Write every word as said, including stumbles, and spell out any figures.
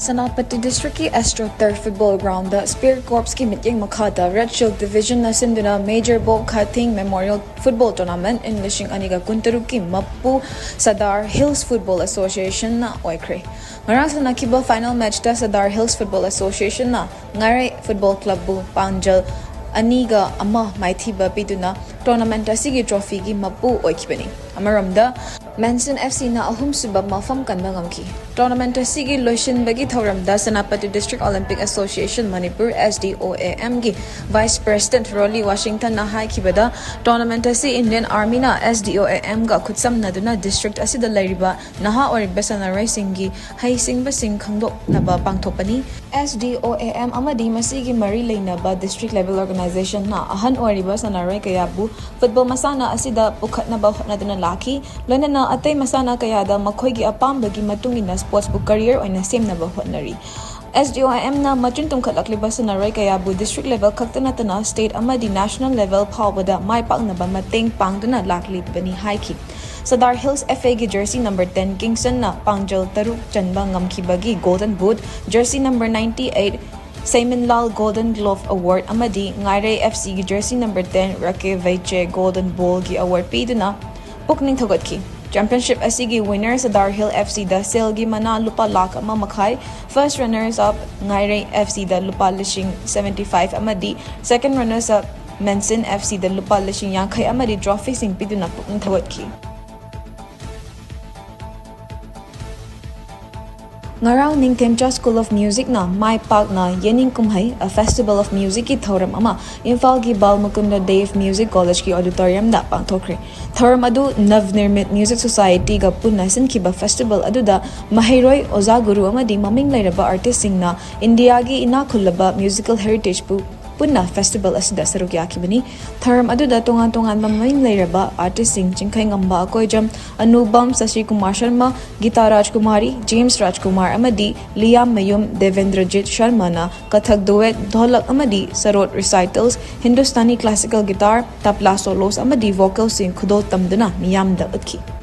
ꯁꯦꯅꯥꯄꯇꯤ ꯗꯤꯁꯇ꯭ꯔꯤꯛꯀꯤ astro turf football ground spear ꯀꯣꯔꯞꯁꯀꯤ ꯃꯤꯠꯌꯦꯡ ꯃꯈꯥꯗ ꯔꯦꯗ ꯁꯤꯜ ꯗꯤꯕꯤꯖꯟꯅ ꯁꯤꯟꯗꯨꯅ major Bob Khathing memorial football tournament ꯏꯪ ꯂꯤꯁꯤꯡ ꯑꯅꯤꯒ ꯀꯨꯟꯇꯔꯨꯛꯀꯤ ꯃꯄꯨ ꯁꯗꯥꯔ ꯍꯤꯜꯁ ꯐꯨꯠꯕꯣꯜ ꯑꯦꯁꯣꯁꯤꯌꯦꯁꯟꯅ ꯑꯣꯏꯈ꯭ꯔꯦ꯫ ꯉꯔꯥꯡ ꯁꯥꯟꯅꯈꯤꯕ ꯐꯥꯏꯅꯦꯜ ꯃꯦꯆꯇ ꯁꯗꯥꯔ ꯍꯤꯜꯁ ꯐꯨꯠꯕꯣꯜ ꯑꯦꯁꯣꯁꯤꯌꯦꯁꯟꯅ ꯉꯥꯏꯔꯩ ꯐꯨꯠꯕꯣꯜ ꯀ꯭ꯂꯕꯕꯨ ꯄꯥꯟꯖꯜ ꯑꯅꯤꯒ ꯑꯃ ꯃꯥꯏꯊꯤꯕ ꯄꯤꯗꯨꯅ ꯇꯣꯔꯅꯥꯃꯦꯟꯠ ꯑꯁꯤꯒꯤ ꯇ꯭ꯔꯣꯐꯤꯒꯤ ꯃꯄꯨ ꯑꯣꯏꯈꯤꯕꯅꯤ꯫ ꯑꯃꯔꯣꯝꯗ, ꯃꯦꯟꯁꯟ ꯑꯦꯐ ꯁꯤꯅ ꯑꯍꯨꯝꯁꯨꯕ ꯃꯐꯝ ꯀꯟꯕ ꯉꯝꯈꯤ꯫ ꯇꯣꯔꯅꯥꯃꯦꯟꯠ ꯑꯁꯤꯒꯤ ꯂꯣꯏꯁꯤꯟꯕꯒꯤ ꯊꯧꯔꯝꯗ Senapati district Olympic association Manipur, S D ꯑꯣ ꯑꯦ ꯑꯦꯝꯒꯤ ꯚꯥꯏꯁ ꯄ꯭ꯔꯦꯁꯤꯗꯦꯟꯠ ꯔꯣꯂꯤ ꯋꯥꯁꯤꯡꯇꯟꯅ ꯍꯥꯏꯈꯤꯕꯗ, ꯇꯣꯔꯅꯥꯃꯦꯟꯠ ꯑꯁꯤ ꯏꯟꯗꯤꯌꯟ ꯑꯥꯔꯃꯤꯅ ꯑꯦꯁ ꯗꯤ ꯑꯣ ꯑꯦ ꯑꯦꯝꯒ ꯈꯨꯠꯁꯝꯅꯗꯨꯅ ꯗꯤꯁꯇ꯭ꯔꯤꯛ ꯑꯁꯤꯗ ꯂꯩꯔꯤꯕ ꯅꯍꯥ ꯑꯣꯏꯔꯤꯕ ꯁꯥꯟꯅꯔꯣꯏꯁꯤꯡꯒꯤ ꯍꯩꯁꯤꯡꯕꯁꯤꯡ ꯈꯪꯗꯣꯛꯅꯕ ꯄꯥꯡꯊꯣꯛꯄꯅꯤ꯫ ꯑꯦꯁ ꯗꯤ ꯑꯣ ꯑꯦ ꯑꯦꯝ ꯑꯃꯗꯤ ꯃꯁꯤꯒꯤ ꯃꯔꯤ ꯂꯩꯅꯕ ꯗꯤꯁꯇ꯭ꯔꯤꯛ ꯂꯦꯚꯦꯜ ꯑꯣꯔꯒꯅꯥꯏꯖꯦꯁꯟꯅ ꯑꯍꯟ ꯑꯣꯏꯔꯤꯕ ꯁꯥꯟꯅꯔꯣꯏ ꯀꯌꯥꯕꯨ ꯐꯨꯠꯕꯣꯜ ꯃꯁꯥꯟꯅ ꯑꯁꯤꯗ ꯄꯨꯈꯠꯅꯕ ꯍꯣꯠꯅꯗꯨꯅ ꯂꯥꯛꯈꯤ, ꯂꯣꯏꯅꯅ ꯑꯇꯩ ꯃꯁꯥꯟꯅ ꯀꯌꯥꯗ ꯃꯈꯣꯏꯒꯤ ꯑꯄꯥꯝꯕꯒꯤ ꯃꯇꯨꯡ ꯏꯟꯅ ꯁ꯭ꯄꯣꯔꯠꯁꯄꯨ ꯀꯔꯤꯌꯔ ꯑꯣꯏꯅ ꯁꯦꯝꯅꯕ ꯍꯣꯠꯅꯔꯤ꯫ ꯑꯦꯁ ꯗꯤ ꯑꯣ ꯑꯦ ꯑꯦꯝꯅ ꯃꯆꯤꯟ ꯇꯨꯝꯈꯠꯂꯛꯂꯤꯕ ꯁꯥꯟꯅꯔꯣꯏ ꯀꯌꯥꯕꯨ ꯗꯤꯁꯇ꯭ꯔꯤꯛ ꯂꯦꯚꯦꯜ ꯈꯛꯇ ꯅꯠꯇꯅ ꯁ꯭ꯇꯦꯠ ꯑꯃꯗꯤ ꯅꯦꯁꯅꯦꯜ ꯂꯦꯚꯦꯜ ꯐꯥꯎꯕꯗ ꯃꯥꯏ ꯄꯥꯛꯅꯕ ꯃꯇꯦꯡ ꯄꯥꯡꯗꯨꯅ ꯂꯥꯛꯂꯤꯕꯅꯤ ꯍꯥꯏꯈꯤ꯫ ꯁꯗꯥꯔ ꯍꯤꯜꯁ ꯑꯦꯐ ꯑꯦꯒꯤ ꯖꯔꯁꯤ ꯅꯝꯕꯔ ꯇꯦꯟ ꯀꯤꯡꯁꯟꯅ ꯄꯥꯡꯖꯜ ꯇꯔꯨꯛ ꯆꯟꯕ ꯉꯝꯈꯤꯕꯒꯤ golden boot, jersey number ninety eight Seiminlal golden glove award ꯑꯃꯗꯤ ꯉꯥꯏꯔꯩ ꯑꯦꯐ ꯁꯤꯒꯤ jersey number ten Rake Veiche golden ꯕꯣꯜꯒꯤ ꯑꯦꯋꯥꯔꯗ ꯄꯤꯗꯨꯅ ꯄꯨꯛꯅꯤꯡ ꯊꯧꯒꯠꯈꯤ꯫ ꯆꯦꯝꯄꯤꯌꯟꯁꯤꯞ ꯑꯁꯤꯒꯤ ꯋꯤꯟꯅꯔ ꯁꯗꯥꯔ ꯍꯤꯜ ꯑꯦꯐ ꯁꯤꯗ ꯁꯦꯜꯒꯤ ꯃꯅꯥ ꯂꯨꯄꯥ ꯂꯥꯈ ꯑꯃ ꯃꯈꯥꯏ, first runners up Ngairei F ꯁꯤꯗ ꯂꯨꯄꯥ ꯂꯤꯁꯤꯡ ꯁꯚꯦꯟꯇꯤ ꯐꯥꯏꯚ ꯑꯃꯗꯤ second runners up Mensin F ꯁꯤꯗ ꯂꯨꯄꯥ ꯂꯤꯁꯤꯡ ꯌꯥꯡꯈꯩ ꯑꯃꯗꯤ ꯇ꯭ꯔꯣꯐꯤꯁꯤꯡ ꯄꯤꯗꯨꯅ ꯄꯨꯛꯅꯤꯡ ꯊꯧꯒꯠꯈꯤ꯫ ꯉꯔꯥꯡ ꯅꯤꯡꯊꯦꯝꯆꯥ ꯁ꯭ꯀꯨꯜ ꯑꯣꯐ ꯃ꯭ꯌꯨꯖꯤꯛꯅ ꯃꯥꯏ ꯄꯥꯛꯅ ꯌꯦꯅꯤꯡ ꯀꯨꯝꯍꯩ, ꯑ ꯐꯦꯁꯇꯤꯚꯦꯜ ꯑꯣꯐ ꯃ꯭ꯌꯨꯖꯤꯛꯀꯤ ꯊꯧꯔꯝ ꯑꯃ ꯏꯝꯐꯥꯜꯒꯤ ꯕꯥꯜ ꯃꯨꯀꯨꯟꯗ ꯗꯦꯕ ꯃ꯭ꯌꯨꯖꯤꯛ ꯀꯣꯂꯦꯖꯀꯤ ꯑꯣꯗꯤꯇꯣꯔꯤꯌꯝꯗ ꯄꯥꯡꯊꯣꯛꯈ꯭ꯔꯦ꯫ ꯊꯧꯔꯝ ꯑꯗꯨ ꯅꯚꯅꯤꯔꯃꯤꯠ ꯃ꯭ꯌꯨꯖꯤꯛ ꯁꯣꯁꯥꯏꯇꯤꯒ ꯄꯨꯟꯅ ꯁꯤꯟꯈꯤꯕ ꯐꯦꯁꯇꯤꯚꯦꯜ ꯑꯗꯨꯗ ꯃꯍꯩꯔꯣꯏ, ꯑꯣꯖꯥ ꯒꯨꯔꯨ ꯑꯃꯗꯤ ꯃꯃꯤꯡ ꯂꯩꯔꯕ ꯑꯥꯔꯇꯤꯁꯁꯤꯡꯅ ꯏꯟꯗꯤꯌꯥꯒꯤ ꯏꯅꯥꯛ ꯈꯨꯜꯂꯕ ꯃ꯭ꯌꯨꯖꯤꯀꯦꯜ ꯍꯦꯔꯤꯇꯦꯖꯄꯨ ꯄꯨꯟꯅ ꯐꯦꯁꯇꯤꯚꯦꯜ ꯑꯁꯤꯗ ꯁꯔꯨꯛ ꯌꯥꯈꯤꯕꯅꯤ꯫ ꯊꯧꯔꯝ ꯑꯗꯨꯗ ꯇꯣꯉꯥꯟ ꯇꯣꯉꯥꯟꯕ ꯃꯃꯤꯡ ꯂꯩꯔꯕ ꯑꯥꯔꯇꯤꯁꯁꯤꯡ ꯆꯤꯡꯈꯩꯉꯝꯕ ꯑꯀꯣꯏꯖꯝ, ꯑꯅꯨꯕꯝ ꯁꯁꯤ ꯀꯨꯃꯥꯔ ꯁꯔꯃ, ꯒꯤꯇꯥ ꯔꯥꯖꯀꯨꯃꯥꯔꯤ, ꯖꯦꯝꯁ ꯔꯥꯖꯀꯨꯃꯥꯔ ꯑꯃꯗꯤ ꯂꯤꯌꯥꯝꯃꯌꯨꯝ ꯗꯦꯕꯦꯟꯗ꯭ꯔꯖꯤꯠ ꯁꯔꯃꯅ ꯀꯊꯛ ꯗꯨꯋꯦꯠ, ꯙꯣꯂꯛ ꯑꯃꯗꯤ ꯁꯔꯣꯠ ꯔꯤꯁꯥꯏꯇꯜꯁ, ꯍꯤꯟꯗꯨꯁꯇꯥꯅꯤ ꯀ꯭ꯂꯥꯁꯤꯀꯦꯜ ꯒꯤꯇꯥꯔ, ꯇꯕ꯭ꯂꯥ ꯁꯣꯂꯣꯁ ꯑꯃꯗꯤ ꯚꯣꯀꯦꯜꯁꯤꯡ ꯈꯨꯗꯣꯜ ꯇꯝꯗꯨꯅ ꯃꯤꯌꯥꯝꯗ ꯎꯠꯈꯤ꯫